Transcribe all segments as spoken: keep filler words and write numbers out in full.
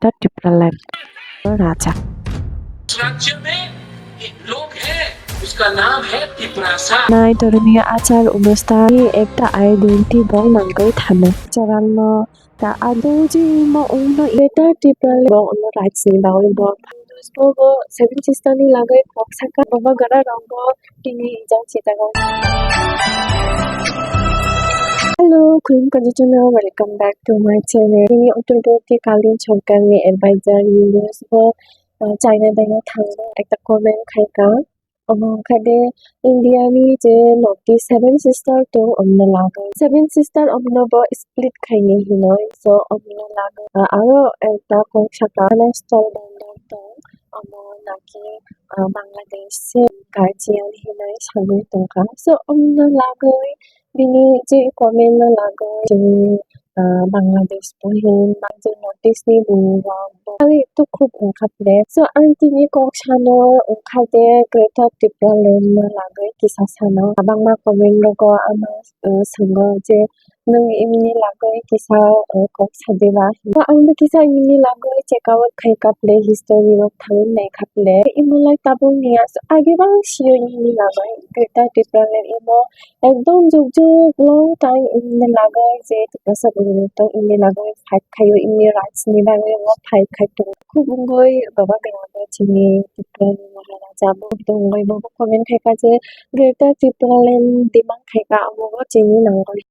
Greater Tipraland. Raja. राज्य में एक लोग है, उसका नाम है Tiprasa. Nai dormiyo achar onusthan ni ekta identity bo nangwi thano. Charanno ta adong jima ongno Greater Tipraland bo ono rights ni bagwi bo. Hindus bo bo Seven Sister ni lagwi kok saka, bobo gara rok bo tini ijang si jago. Hello, khulumkha jotono, welcome back to my channel. Tini Uttor Pradesh Kalin Sorkar ni advisor Yunus bo, ah, China daina thango, ekta comment khaika. Omo kha de India ni je North East Seven Sister tong, omno lagwi. Seven Sister omno bo split khaini hinoi, so omno lagwi. Ah, aro ekta kok saka Anastal Bandar tong, omo naki, ah, Bangladesh se guardian hinoi sanwi tongkha. So omno lagwi bini je comment no lagwi chini, ah, Bangladesh bo hin ba je North East ni bumung rok bo. Ani to khub wngkha ple. So ang tini kok sano wngkha je Greater Tipraland no lagwi kisa sano. Kwbangma comment rogo ama, ah, swngo je nwng imni lagwi kisa, eh, kok sadiba. Ba ang bo kisa imni lagwi check out khai kaple history rok thangwi nai khaple. Imo lai tabuk ni as age bang sio imni lagwi Greater Tipraland imo ekdom juk juk long time imni lagwi je Tiprasa bumung tong imni lagwi fight khaio imni rights ni bagwi imo fight khai tongo. Khub wngwi baba gra bo chini Tiprani Maharaja bo wngwi bo comment khai kha je Greater Tipraland demand khai kha amo bo chini nangwi.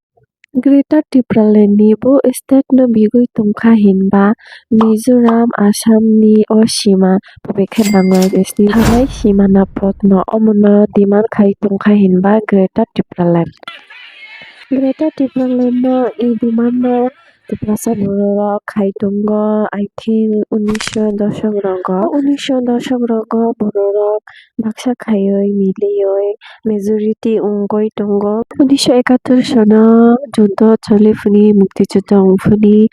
Greater Tipraland ni bo state no bigwi tongkha hinba Mizoram, Assam ni o sima, pobekhe Bangladesh ni thanai simana potno omono demand khai tongkha hinba Greater Tipraland. Greater Tipraland no i demand no Tiprasa bororok khai tongo, I think unisho doshok rogo. Unisho doshok rogo bororok baksa khaiwi, miliwi, majority wngwi tongo. Unisho ekatur sono juddo choli phuni, mukti juddo wng phuni,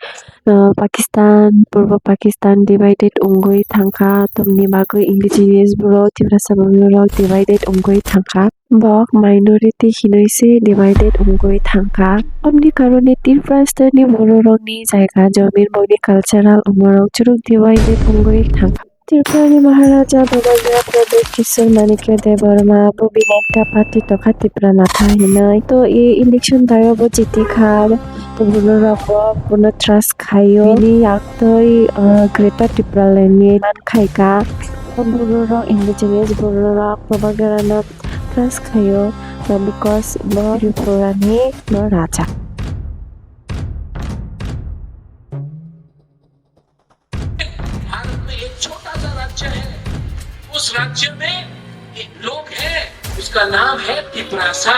ah, Pakistan, Purbo Pakistan divided wngwi thangkha. Tamni bagwi indigenous borok, Tiprasa borok divided wngwi thangkha. Bok minority hinwi se divided wngwi thangkha. Omni karone Tripura state ni bororokni jaiga, jomin, bokni cultural umorok churuk divided wngwi thangkha. Tripura ni Maharaja Baba Gaya Pradesh Kishore Manikya Debbarma bo bini ekta party tokha Tipra Natha hinwi. To e election dayo bo jiti kha, bororok bo bono trust khaio. Bini yaktwi, uh, Greater Tipraland ni man khaika. Bororok indigenous bororok Baba Gaya no trust khaio, uh, because bo Tripura ni bo raja. Bharat में एक छोटा सा राज्य है, उस राज्य में एक लोग है, उसका नाम है तिपरासा,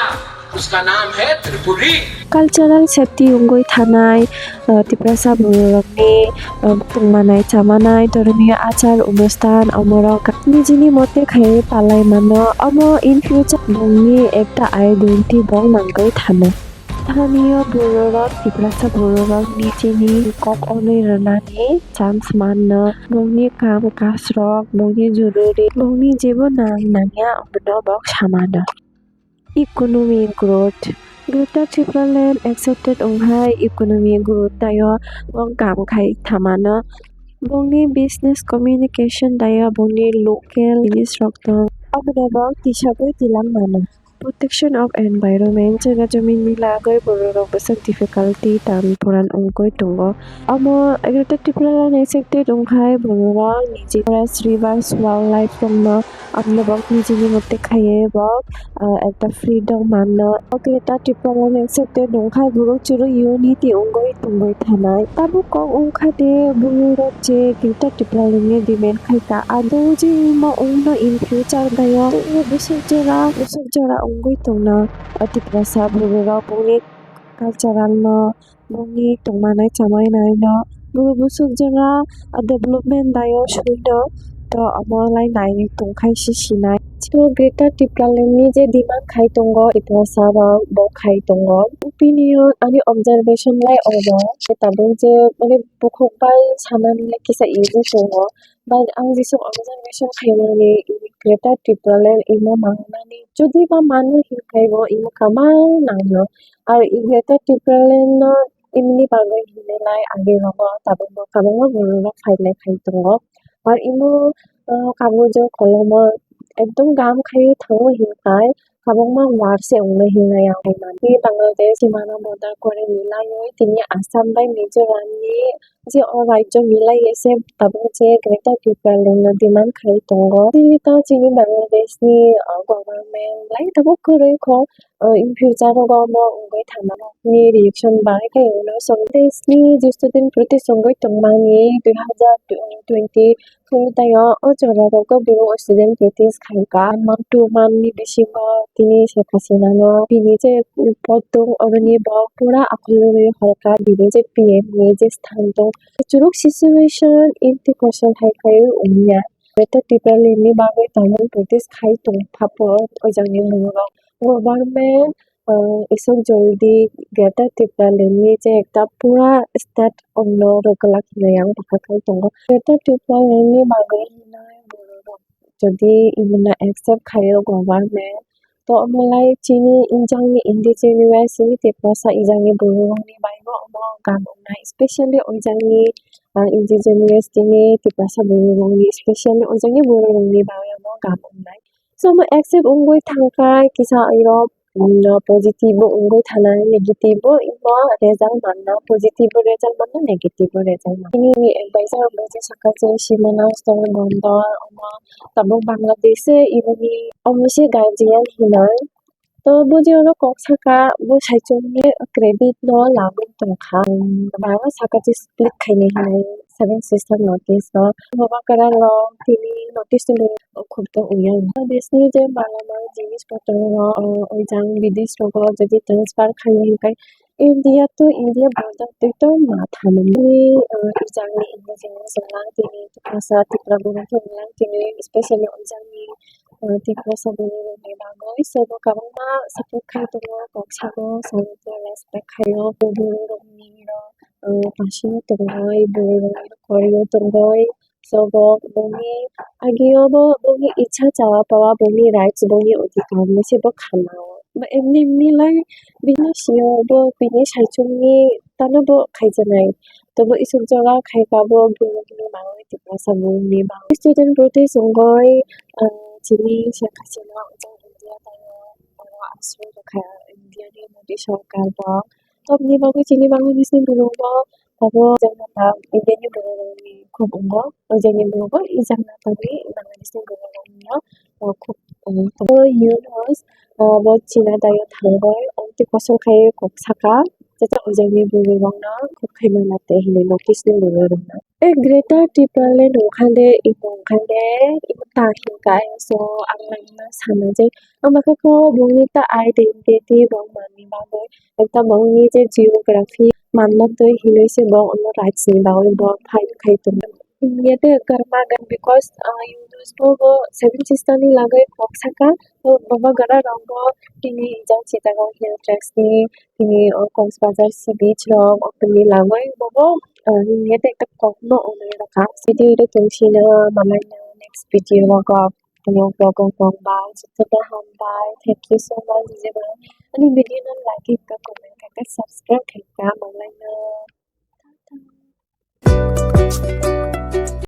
उसका नाम है Tripuri. Cultural safety wngwi thanai, uh, Tiprasa bororokni, uh, tongmanai chamanai, dormiyo achar onusthan, omorok nijini mote khaiwi palai mano, omo in future bongni ekta identity bong nangwi thano. Thaniyo bororok, Tiprasa bororok nijini kok onwi rwnani chance manno, bongni kam kajrok, bongni joruri, bongni jebo nang nangya, omono bok samano. Economic growth. Greater Tipraland accepted wnghai economic growth taio bong kam khai thamano. Bongni business communication taio bongni local business rok tong. Abono bok tisagwi tilang mano. Protection of environment, jaga jomini lagwi bororok bwswk difficulty tan puran wngwi tongo. Omo Greater Tipraland accepted wngkhai bororok niji forest, rivers, wildlife rokno amno bok nijini mote khaiwi bok, ah, ekta freedom manno. O Greater Tipraland accepted wngkhai borok chwrwi unity wngwi tongwi thanai. Tabuk kok wngkha de bororok je Greater Tipraland ni demand khaika, adong je imo wngno in future dayo. Tei bwswk jora, bwswk jora wngwi tongna, ah, Tiprasa bororok bongni cultural no, bongni tongmanai chamanai no, boro bwswk jora, ah, development dayo sui no, to omo lai nai tongkhai se sinai. So Greater Tipraland ni je demand khai tongo, Tiprasa rok bo khai tongo. Opinion ani observation lai obo, je tabuk je mane bukhuk bai sanani lai kisa easy tongo. But ang jesuk observation khaimani Greater Tipraland imo mangnani. Jodi ba mano hinkhai bo imo kwbang nangno. Ar i Greater Tipraland no Imni bagwi hinwi lai agi rogo tabukbo kwbangma bororok phailai phai tongo. Ar imo, uh, kagojo kolomo ekdom gam khai thango hinkhai kwbangma war se wngnai hinwi ang mano. Tini Bangladesh, China border kore milaiwi tini Assam bai Mizoram ni je o rajyo milaiwi se tabuk je Greater Tipraland no demand khai tongo. Tini to chini Bangladesh ni, uh, government lai tabuk kwrwi kho. Uh, in future rogo omo wngwi thangmani reaction bahai khe wngno song. Tei sni je student protest wngwi tongmani dui hazar twenty khumu taio o jora rogo borok student protest khaikha. Month two month ni bisingo tini Sheikh Hasina no bini je post tong oboni bo pura akhulrwi horkha bini je P M ni je sthan tong. Churuk situation in the question hai khai wngya. Greater Tipraland ni bagwi tamung protest khai tong phapo o jagni borok. Government, uh, isuk joldi Greater Tipraland ni je ekta pura state ongno rwgwlak hinwi ang bwkha khai tongo. Greater Tipraland ni bagwi hinwi borok jodi ibino accept khaio government, to omo lai chini injangni indigenous ni Tiprasa ijangni bororokni baibo omo gam wngnai, specially oijangni, uh, indigenous tini Tiprasa bororokni, specially oijangni bororokni bagwi omo gam wngnai. So, omo accept wngwi thangkha kisa iro, mm, positive bo wngwi thanai, negative bo imo result manna, positive bo result manna, negative bo result manna. Ini ni advisor bo je sakha je Simona Stone Gondor, omo tabuk Bangladesh se imani omo se guardian hinai. To bo je oro kok saka, bo saichung ni credit no lagwi tongkha. Baba saka je split khainai hinai Seven Sister notice o. Baba kwran rok tini notice ni khub to ungya. Bangladesh ni je mala mal jinis potro rok, o, ojang bidesh rogo jodi transfer khainai hinkai India to India border twi to ma thamani, uh, ijangni India jengno jenglang tini Tiprasa Tripura borok jenglang tini specially ojangni, uh, Tiprasa borok ni bagwi sobo kwbangma support khai tongo kok sabo sabo respect khaio borok rokni ro, uh, pasi tongoi borok rokni ro kori o tongoi. Sobo boni agio bo boni icha chawa pawa boni rights boni odhikar no se bo khanao. Ba emni emni lai bini sio bo bini saichung ni tano bo khaijanai. Tobo isuk joga khaika bo borok ni bagwi Tiprasa borok ni bagwi. Student protest wngoi, ah, chini Sheikh Hasina ojang India tayo oro asroi rwkha India ni Modi sorkar bo. Tobni bagwi chini Bangladesh ni borok bo abo jemon India ni borok rok ni khub wngo, o jagni borok bo e jagna tongwi Bangladesh ni borok rok no, o, khub wngo. O Yunus, o, bo China dayo thangwi, o tei kosong khai kok saka, tei o jagni borok rok no khub khai mano tei hinwi notice ni borok rok no. E Greater Tipraland wngkha de, imo wngkha de, imo ta hinka so ang langma sana je, ang bakha kho bongni ta identity rok manwi bagwi. Ekta bongni je geography manmatwi hinwi se bo ono rights ni bagwi bo fight khai tongo. Yete Karma Ganj because, ah, Hindus bo bo Seven Sister ni lagwi kok saka, to bobo gara rok bo tini ijang Chittagong Hill Tracts ni tini o Cockeses Bazar sea beach rok o tini lagwi bobo, ah, yete ekta kok no onwi rwkha. Video ro tongsi na malai na next video rogo. Tongmung rok wng tong bai, jotono hambai. Thank you so much, jeba. Ani video no like khaika, comment khaika, subscribe khaika, malai no.